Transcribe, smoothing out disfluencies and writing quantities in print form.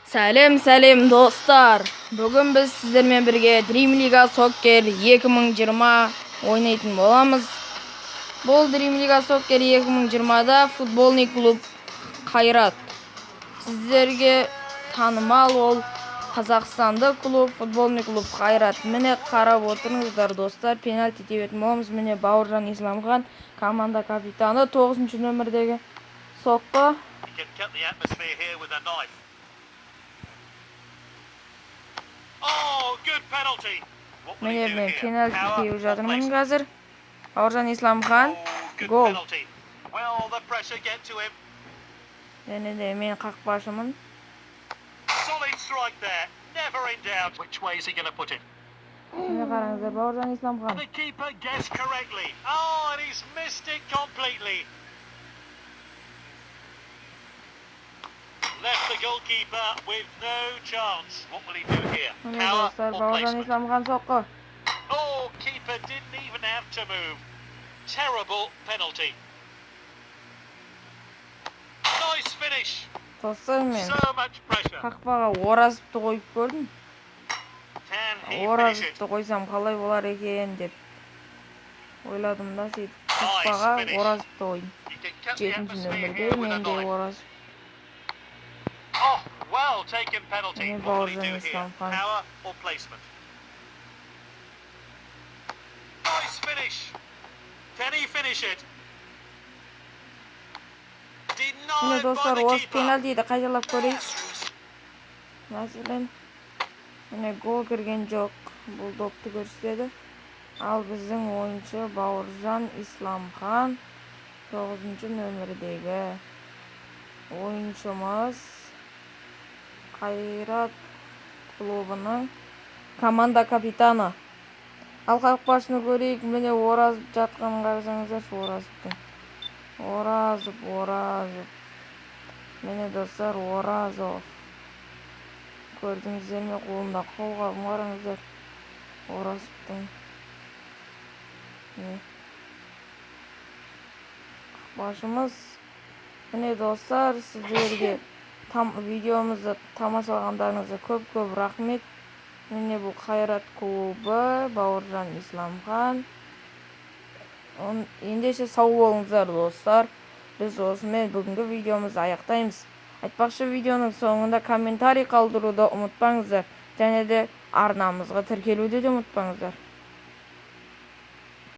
Сәлем, сәлем, достар! Бүгін біз сіздермен бірге Dream League Soccer 2020 ойнайтын боламыз. Бұл Dream League Soccer 2020-да футбольный клуб Қайрат. Сіздерге танымал ол қазақстандық клуб, футбольный клуб Қайрат. Міне, қарап отырыңыздар, достар, пенальти тебетін боламыз. Міне, Бауыржан Исламхан, команда капитаны, 9 нөмірдегі соққы. He can cut the atmosphere here with a knife. Oh, good penalty. What will he Міне, do мен here? Пенальти Power теуіп or жатырмын placement? Қазір. Бауыржан Исламхан. Oh, good Гол. Penalty. Will the pressure get to him? Және де мен қақпашымын. Solid strike there. Never in doubt. Which way is he going to put it? Міне, қараңыздар, Бауыржан Исламхан. The keeper guessed correctly. Oh, and he's missed it completely. Left the goalkeeper with no chance. What will he do here? Міне, Power достар, or Бауыржан placement? Исламхан соққы. Oh, keeper didn't even have to move. Terrible penalty. Nice finish. Достар, мен So much pressure. Қақпаға Оразовты қойып көрдім. Can he finish it? Оразовты қойсам қалай болар екен деп ойладым да, сөйтіп қақпаға Finish. Оразовты қойдым. You can cut the Жетінші atmosphere нөмірде here with a менде knife. Оразов. Oh, well taken penalty. Міне, What will he Бауыржан do here? Исламхан. Power or placement? Nice finish. Can he finish it? Міне, Denied by достар, the осы keeper. Пенальтиді қайталап көрейік. Мәселен, міне, гол кірген жоқ. Бұл допты көрсетеді. Ал біздің ойыншы Бауыржан Исламхан, тоғызыншы нөмірдегі ойыншымыз, Қайрат клубының команда капитаны. Ал қақпашыны көрейік. Міне, Оразов жатқанын қарасаңыздаршы, Оразовтың. Оразов, Оразов. Міне, достар, Оразов. Көрдіңіздер ме, қолында қолғабын қараңыздар. Оразовтың. Міне. Қақпашымыз. Міне, достар, сіздерге видеомызды тамашалағандарыңызға көп-көп рахмет. Міне, бұл Қайрат клубы, Бауыржан Исламхан. Ендеше сау болыңыздар, достар. Біз осымен бүгінгі видеомызды аяқтаймыз. Айтпақшы, видеоның соңында комментарий қалдыруды ұмытпаңыздар. Және де арнамызға тіркелуді де ұмытпаңыздар.